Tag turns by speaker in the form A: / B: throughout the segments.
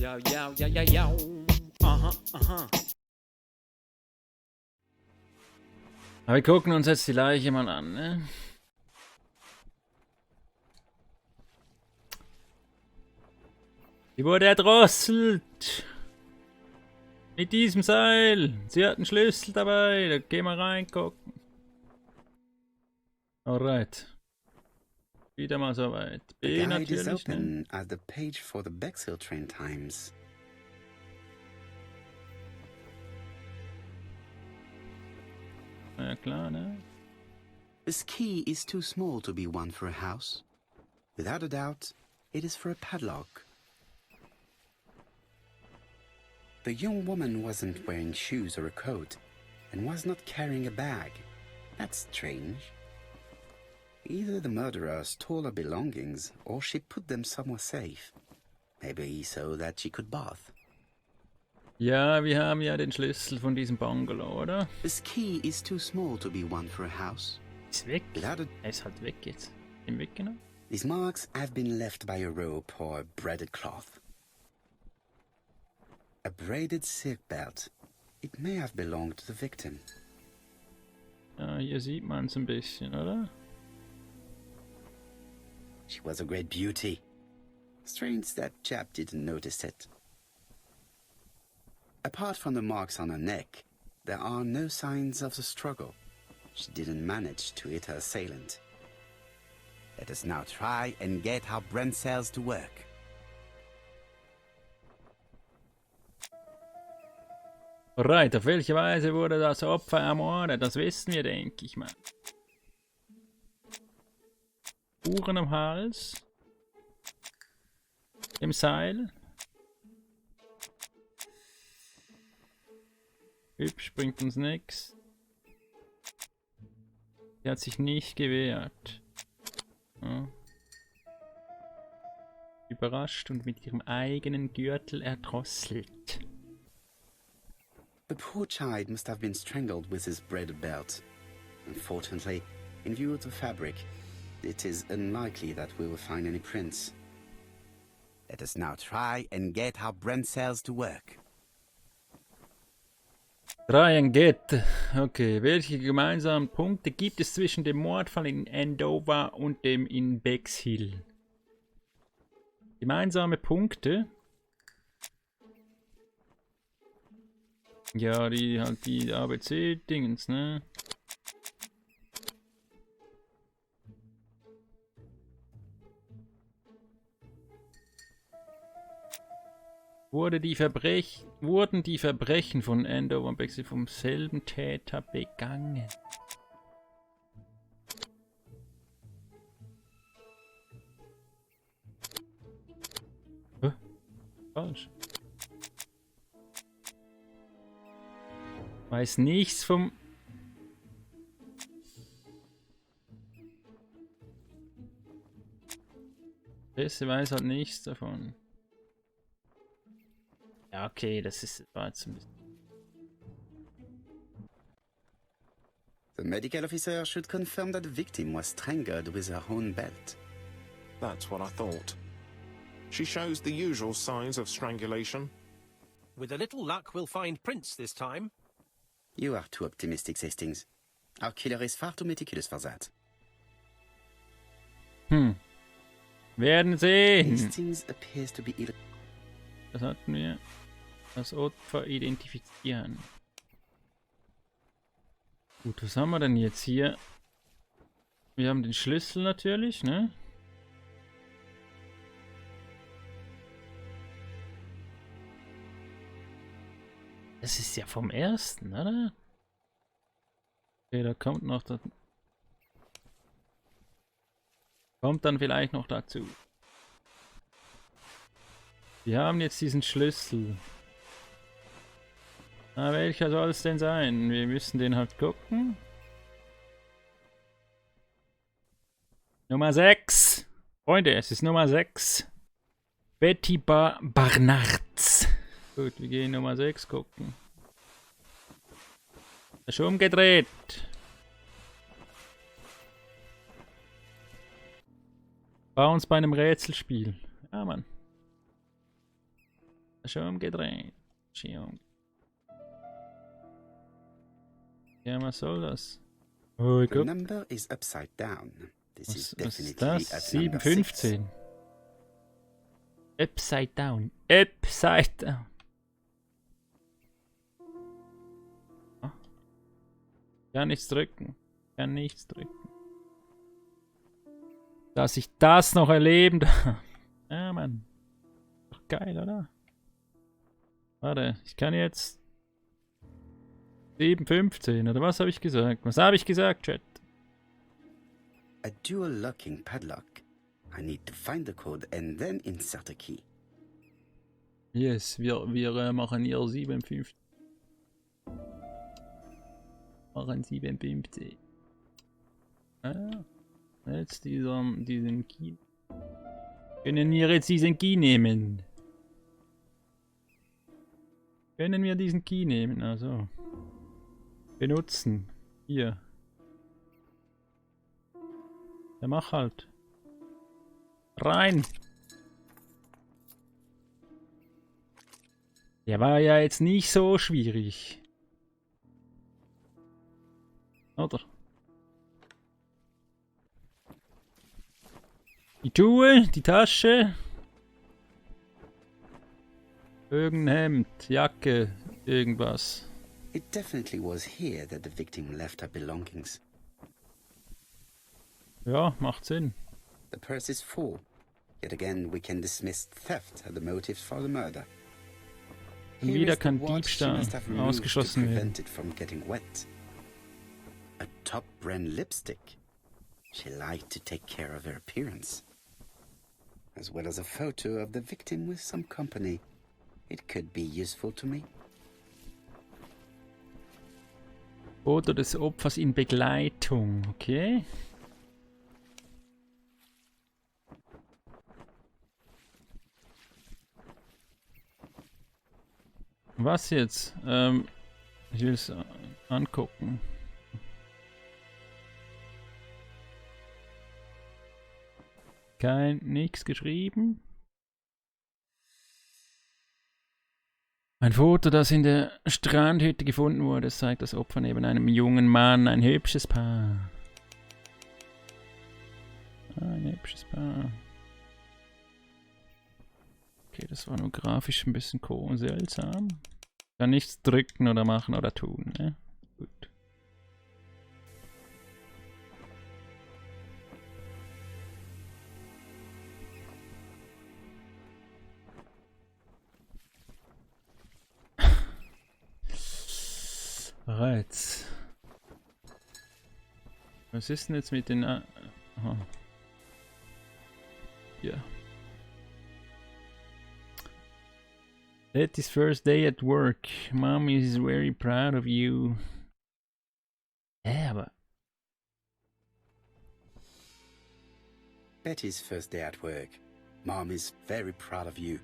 A: Ja, ja, ja, ja, ja. Aha, aha.
B: Aber wir gucken uns jetzt die Leiche mal an, ne? Die wurde erdrosselt. Mit diesem Seil. Sie hat einen Schlüssel dabei. Da gehen wir reingucken. Alright. Wieder mal soweit.
C: The
B: B
C: guide is
B: natürlich, ne?
C: open at the page for the Bexhill train times.
B: Ja klar, ne?
C: This key is too small to be one for a house. Without a doubt, it is for a padlock. The young woman wasn't wearing shoes or a coat, and was not carrying a bag. That's strange. Either the murderer stole her belongings, or she put them somewhere safe. Maybe so that she could bath.
B: Ja, wir haben ja den Schlüssel von diesem Bungalow, oder?
C: This key is too small to be one for a house.
B: Ist weg.
C: Without a...
B: Er ist halt weg jetzt. Im weggenommen.
C: These marks have been left by a rope or a braided cloth. A braided silk belt. It may have belonged to the victim.
B: Ja, hier sieht man es ein bisschen, oder?
C: She was a great beauty. Strange that chap didn't notice it. Apart from the marks on her neck, there are no signs of the struggle. She didn't manage to hit her assailant. Let us now try and get our brain cells to work.
B: Alright, auf welche Weise wurde das Opfer ermordet? Das wissen wir, denke ich mal. Uhren am Hals. Im Seil. Hübsch bringt uns nichts. Sie hat sich nicht gewehrt. Ja. Überrascht und mit ihrem eigenen Gürtel erdrosselt.
C: The poor child must have been strangled with his braided belt. Unfortunately, in view of the fabric, it is unlikely that we will find any prints. Let us now try and get our brain cells to work.
B: Try and get. Okay, welche gemeinsamen Punkte gibt es zwischen dem Mordfall in Andover und dem in Bexhill? Gemeinsame Punkte? Ja, die halt die ABC-Dingens, ne? Wurden die Verbrechen von Andover und Bexhill vom selben Täter begangen? Falsch. Weiß nichts vom... Jesse weiß halt nichts davon. Ja, okay, war jetzt ein bisschen...
C: The medical officer should confirm that the victim was strangled with her own belt.
D: That's what I thought. She shows the usual signs of strangulation.
A: With a little luck, we'll find prints this time.
C: You are too optimistic, Hastings. Our killer is far too meticulous for that.
B: Werden sehen.
C: Hastings appears to be ill.
B: Das hatten wir. Das Opfer identifizieren. Gut, was haben wir denn jetzt hier? Wir haben den Schlüssel natürlich, ne? Das ist ja vom ersten, oder? Okay, da kommt noch das. Kommt dann vielleicht noch dazu. Wir haben jetzt diesen Schlüssel. Na, welcher soll es denn sein? Wir müssen den halt gucken. Nummer 6. Freunde, es ist Nummer 6. Betty Barnards. Gut, wir gehen Nummer 6 gucken. Ist schon umgedreht. Bei uns bei einem Rätselspiel. Ja, Mann. Schon umgedreht. Ja, was soll das? Oh, ich
C: The
B: glaub,
C: number is upside down. This is
B: was ist
C: definitely
B: das?
C: at number 6.
B: 7,15. Upside down. Upside down. Ah. Kann nichts drücken. Kann nichts drücken. Dass ich das noch erleben darf. Ja, Mann. Doch geil, oder? Warte, ich kann jetzt 7,15 oder was habe ich gesagt? Was habe ich gesagt, Chat?
C: A dual locking padlock. I need to find the code and then insert a key.
B: Yes, wir machen hier 7,15. Machen 7,15. Ah, jetzt diesen Key. Können wir jetzt diesen Key nehmen? Können wir diesen Key nehmen? Also. Benutzen. Hier. Ja, mach halt. Rein! Der war ja jetzt nicht so schwierig. Oder? Die Schuhe, die Tasche. Irgendein Hemd, Jacke, irgendwas.
C: It definitely was here that the victim left her belongings.
B: Ja, macht Sinn.
C: The purse is full. Yet again, we can dismiss theft as the motive for the murder.
B: Und
C: Here
B: wieder
C: is the
B: kann
C: watch she
B: Diebstahl
C: must have removed to
B: ausgeschlossen werden.
C: prevent it from getting wet. A top-brand lipstick. She liked to take care of her appearance. As well as a photo of the victim with some company. It could be useful to me.
B: Foto des Opfers in Begleitung, okay? Was jetzt? Ich will es angucken. Nichts geschrieben. Ein Foto, das in der Strandhütte gefunden wurde, zeigt das Opfer neben einem jungen Mann, ein hübsches Paar. Ein hübsches Paar. Okay, das war nur grafisch ein bisschen seltsam. Kann nichts drücken oder machen oder tun, ne? Gut. Right. Was ist denn jetzt mit den... Aha. Ja. Betty's first day at work. Mom is very proud of you. Aber...
C: Betty's first day at work. Mom is very proud of you.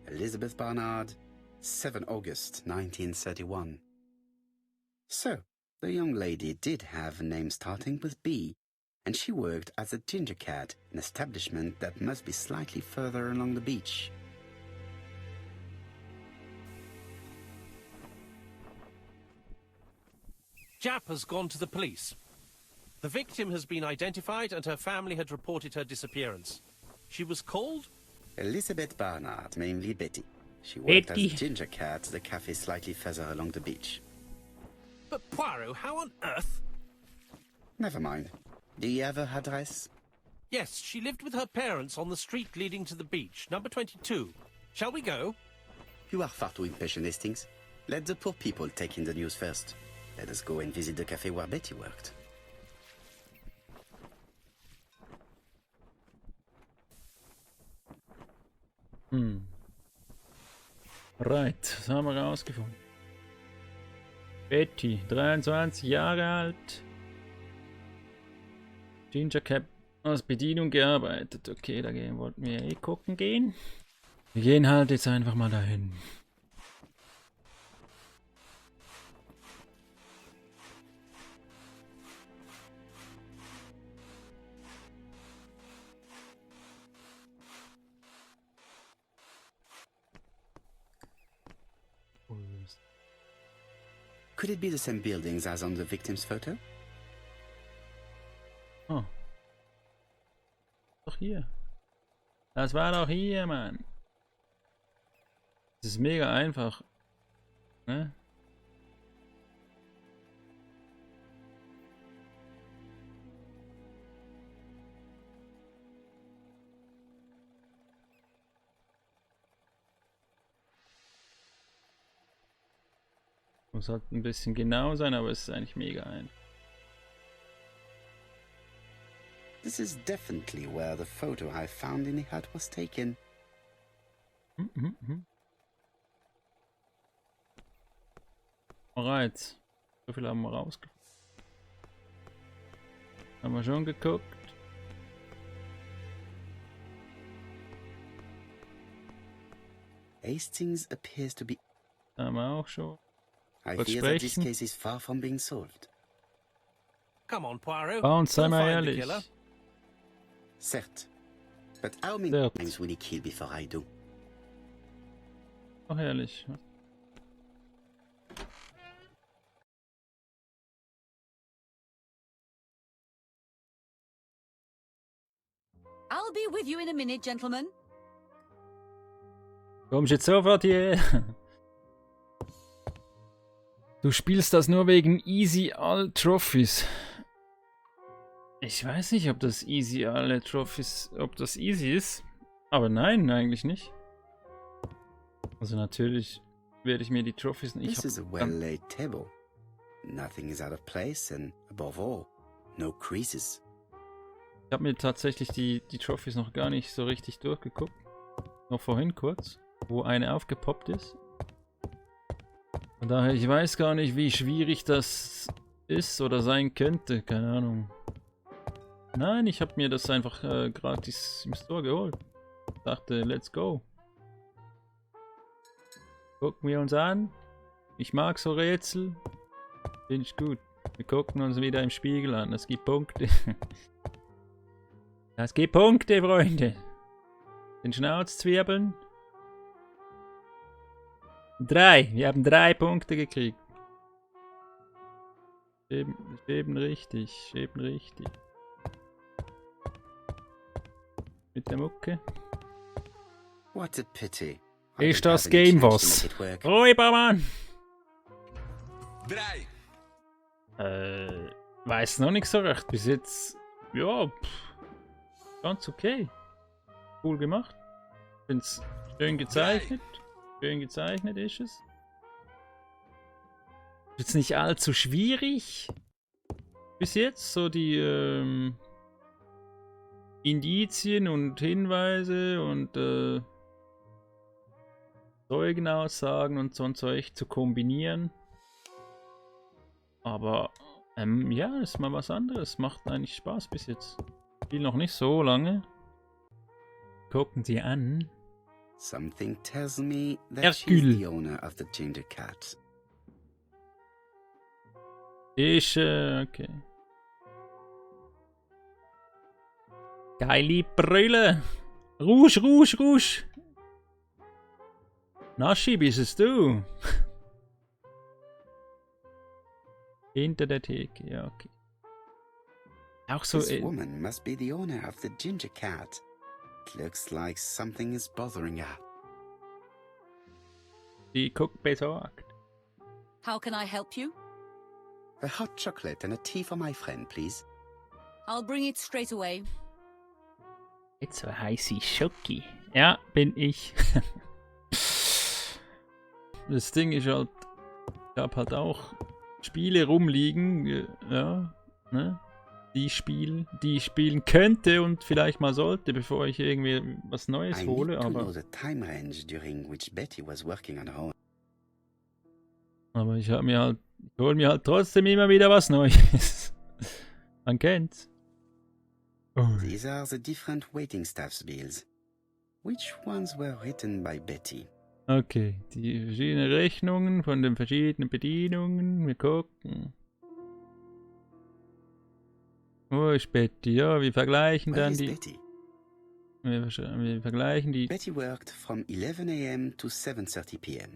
C: Elizabeth Barnard, 7 August 1931. So, the young lady did have a name starting with B, and she worked as a ginger cat, an establishment that must be slightly further along the beach.
A: Jap has gone to the police. The victim has been identified and her family had reported her disappearance. She was called?
C: Elizabeth Barnard, mainly Betty. She worked
B: Betty.
C: as a ginger cat at the cafe slightly further along the beach.
A: But Poirot, how on earth?
C: Never mind. Do you have her address?
A: Yes, she lived with her parents on the street leading to the beach, number 22. Shall we go?
C: You are far too impatient, Hastings. Let the poor people take in the news first. Let us go and visit the cafe where Betty worked.
B: Right, das haben wir rausgefunden. Betty, 23 Jahre alt. Ginger Cap als Bedienung gearbeitet. Okay, da wollten wir eh gucken gehen. Wir gehen halt jetzt einfach mal dahin.
C: Could it be the same buildings as on the victim's photo?
B: Oh. Doch hier. Das war doch hier, Mann. Das ist mega einfach. Ne? Muss halt ein bisschen genau sein, aber es ist eigentlich mega einfach.
C: This is definitely where the photo I found in the hut was taken.
B: Alright. So viel haben wir rausgefunden. Haben wir schon geguckt.
C: Hastings appears to be...
B: Haben wir auch schon.
C: I
B: Kurz
C: fear that this
B: sprechen.
C: case is far from being solved.
A: Come on, Poirot.
B: Bounce, sei
A: We'll
B: mal
A: find the
B: ehrlich.
A: killer.
C: Certes. But how many
B: Certes.
C: times will he kill before I do?
B: Ach, ehrlich.
E: I'll be with you in a minute, gentlemen.
B: Kommst jetzt sofort hier? Du spielst das nur wegen Easy All Trophies. Ich weiß nicht, ob das Easy Alle Trophies, ob das easy ist. Aber nein, eigentlich nicht. Also natürlich werde ich mir die Trophies nicht...
C: This is a well-laid table. Nothing is out of place and, above all, no creases.
B: Ich habe mir tatsächlich die Trophies noch gar nicht so richtig durchgeguckt. Noch vorhin kurz, wo eine aufgepoppt ist. Von daher, ich weiß gar nicht, wie schwierig das ist oder sein könnte. Keine Ahnung. Nein, ich habe mir das einfach gratis im Store geholt. Dachte, let's go. Gucken wir uns an. Ich mag so Rätsel. Finde ich gut. Wir gucken uns wieder im Spiegel an. Es gibt Punkte. Es gibt Punkte, Freunde. Den Schnauzzwiebeln. 3. Wir haben 3 Punkte gekriegt. Eben richtig. Eben richtig. Mit der Mucke.
C: What a pity. I
B: Ist
C: don't
B: das
C: have any
B: Game
C: chance to
B: was?
C: make it work.
B: Räubermann!
F: 3.
B: Weiß noch nicht so recht. Bis jetzt, ja, ganz okay. Cool gemacht. Find's schön gezeichnet. Schön gezeichnet ist es. Jetzt nicht allzu schwierig. Bis jetzt so die Indizien und Hinweise und Zeugenaussagen und so ein Zeug zu kombinieren. Aber ja, ist mal was anderes. Macht eigentlich Spaß bis jetzt. Spiel noch nicht so lange. Gucken Sie an.
C: Something tells me that
B: Hercule.
C: she's the owner of the ginger cat.
B: Okay. Geile Brille. Rouge, Rouge, Rouge. Naschi, bist es du? Hinter der Theke, ja, okay. Auch so...
C: This woman must be the owner of the ginger cat. It looks like something is bothering her.
B: Die guckt besorgt.
E: How can I help you?
C: A hot chocolate and a tea for my friend, please.
E: I'll bring it straight away.
B: Jetzt so heiße Schoki. Ja, bin ich. Das Ding ist halt... Ich hab halt auch Spiele rumliegen, ja, ne? Die ich spielen könnte und vielleicht mal sollte, bevor ich irgendwie was Neues
C: I
B: hole,
C: need to know
B: aber...
C: the time range during which Betty was working on her own.
B: Aber ich hol mir halt trotzdem immer wieder was Neues. Man kennt's. Oh.
C: These are the different waiting staff's bills. Which ones were written by Betty?
B: Okay, die verschiedenen Rechnungen von den verschiedenen Bedienungen. Wir gucken. Wo ist Betty? Ja, wir vergleichen
C: Where
B: dann
C: is
B: die...
C: Betty?
B: Wir vergleichen die...
C: Betty worked from 11 a.m. to 7:30 p.m.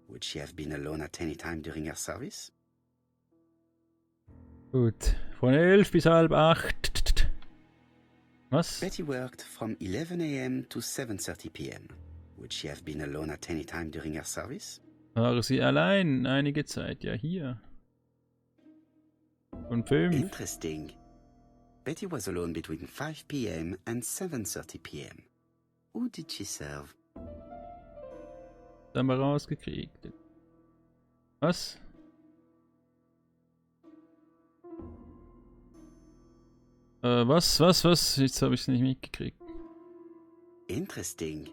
C: Would she have been alone at any time during her service?
B: Gut. Von 11 bis halb 8. Was?
C: Betty worked from 11 a.m. to 7:30 p.m. Would she have been alone at any time during her service?
B: War sie allein einige Zeit? Ja, hier. Von 5.
C: Interesting. Betty was alone between 5 p.m. and 7:30 p.m. Who did she serve?
B: Haben wir rausgekriegt. Was? Was? Jetzt habe ich es nicht mitgekriegt.
C: Interesting.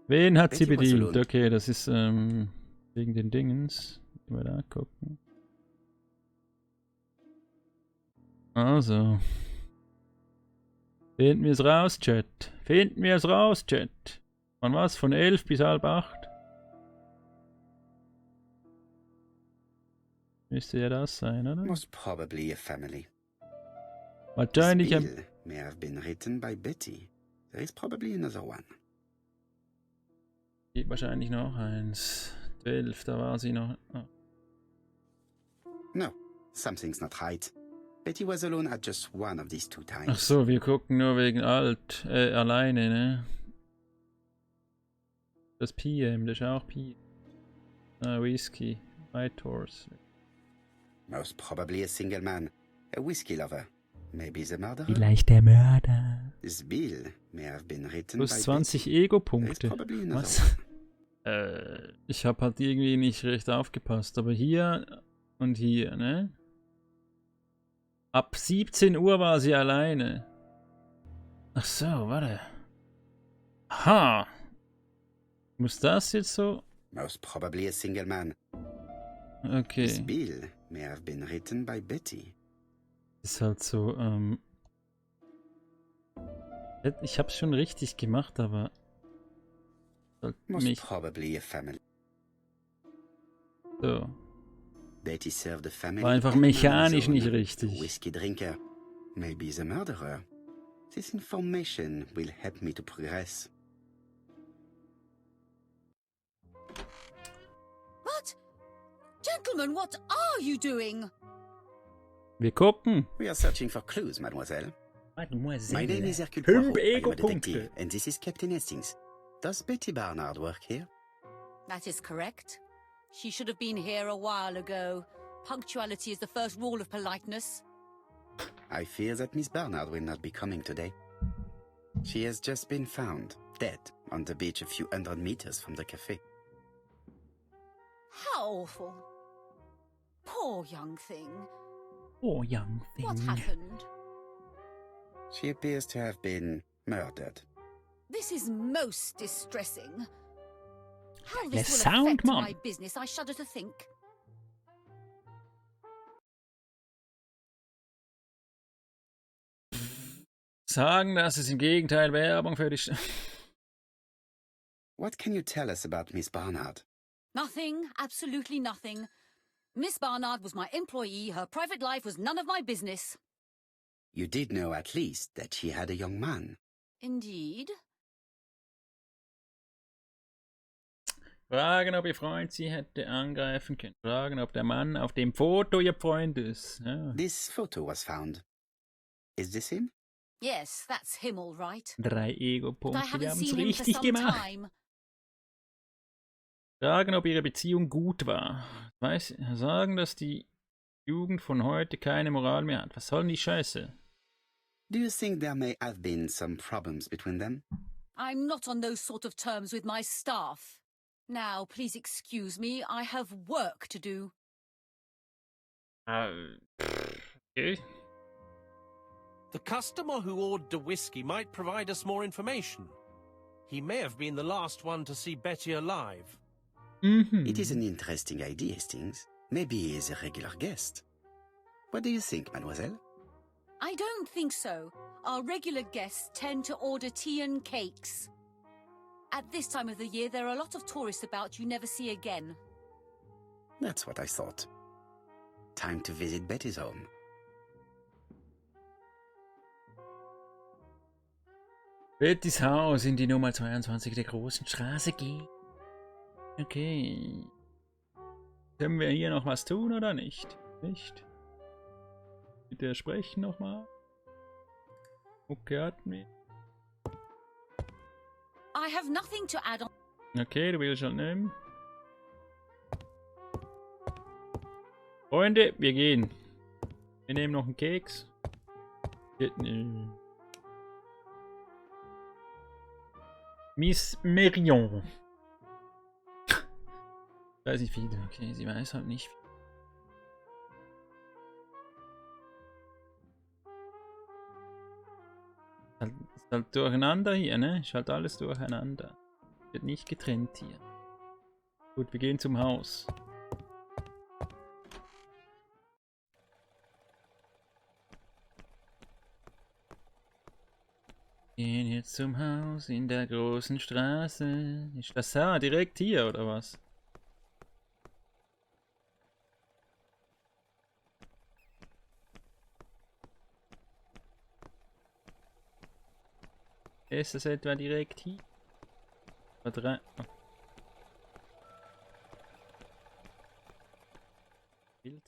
B: Wen hat sie
C: Betty was
B: bedient?
C: alone.
B: Okay, das ist wegen den Dingens. Mal da gucken. Also. Finden wir es raus, Chat. Finden wir es raus, Chat. Von was? Von 11 bis halb 8? Müsste ja das sein, oder?
C: Most probably a family.
B: Wahrscheinlich
C: This
B: ein...
C: bill may have been written by Betty. There is probably another one.
B: Gibt wahrscheinlich noch eins. 12, da war sie noch... Oh.
C: No, something's not right. Betty was alone at just one of these 2 times.
B: Ach so, wir gucken nur wegen alleine, ne? Das PM, das ist auch PM. Ah, Whisky. White Horse.
C: Most probably a single man, a whiskey lover. Maybe the murderer.
B: Vielleicht der Mörder.
C: This bill may have been written
B: Plus
C: by
B: 20
C: Betty. There is
B: Ego-Punkte.
C: probably another
B: Was?
C: one.
B: Ich habe halt irgendwie nicht recht aufgepasst. Aber hier und hier, ne? Ab 17 Uhr war sie alleine. Ach so, warte. Ha! Muss das jetzt so?
C: Most probably a single man. This
B: Okay.
C: bill may have been written by Betty.
B: Ist halt so, ich hab's schon richtig gemacht, aber sollte
C: Most
B: mich
C: probably a family.
B: so.
C: Betty served the family.
B: War einfach
C: and on
B: mechanisch
C: his own.
B: nicht
C: A
B: richtig.
C: whiskey drinker. Maybe the murderer. This information will help me to progress.
E: What? Gentlemen, what are you doing?
B: Wir gucken.
C: We are searching for clues, mademoiselle.
B: Mademoiselle.
C: My name is Hercule
B: 5
C: Poirot. I am a
B: Ego-Punkte.
C: detective, and this is Captain Hastings. Does Betty Barnard work here?
E: That is correct. She should have been here a while ago. Punctuality is the first rule of politeness.
C: I fear that Miss Barnard will not be coming today. She has just been found, dead, on the beach a few hundred meters from the cafe.
E: How awful. Poor young thing.
B: Oh, young
E: What
B: thing.
E: happened?
C: She appears to have been murdered.
E: This is most distressing. How
B: Der
E: this will
B: Sound,
E: affect
B: Mann.
E: my business, I shudder to think.
B: Sagen, dass es im Gegenteil Werbung für die...
C: What can you tell us about Miss Barnard?
E: Nothing, absolutely nothing. Miss Barnard was my employee. Her private life was none of my business.
C: You did know at least that she had a young man.
E: Indeed.
B: Fragen, ob ihr Freund sie hätte angreifen können. Fragen, ob der Mann auf dem Foto ihr Freund ist. Ja.
C: This photo was found. Is this him?
E: Yes, that's him all right.
B: 3
E: But I
B: Ego-Punkte, wir
E: haven't
B: haben es
E: seen him for
B: richtig
E: some
B: gemacht.
E: time.
B: Sagen, ob ihre Beziehung gut war. Sagen, dass die Jugend von heute keine Moral mehr hat. Was soll denn die Scheiße?
C: Do you think there may have been some problems between them?
E: I'm not on those sort of terms with my staff. Now, please excuse me, I have work to do.
B: Okay.
A: The customer who ordered the whiskey might provide us more information. He may have been the last one to see Betty alive.
B: Mhm.
C: It is an interesting idea, Hastings. Maybe he is a regular guest. What do you think, mademoiselle?
E: I don't think so. Our regular guests tend to order tea and cakes. At this time of the year, there are a lot of tourists about you never see again.
C: That's what I thought. Time to visit Betty's home.
B: Bettys Haus in die Nummer 22 der großen Straße gehen. Okay. Können wir hier noch was tun oder nicht? Nicht? Mit der sprechen nochmal. Okay, hatten wir.
E: I have nothing to add on.
B: Okay, du willst schon nehmen. Freunde, wir gehen. Wir nehmen noch einen Keks. Miss Merion. Weiß nicht viel. Okay, sie weiß halt nicht viel. Ist halt durcheinander hier, ne? Ist halt alles durcheinander. Wird nicht getrennt hier. Gut, wir gehen zum Haus. Gehen jetzt zum Haus in der großen Straße. Ist das da direkt hier oder was? Ist das etwa direkt hier? Oder? Oh. Bild.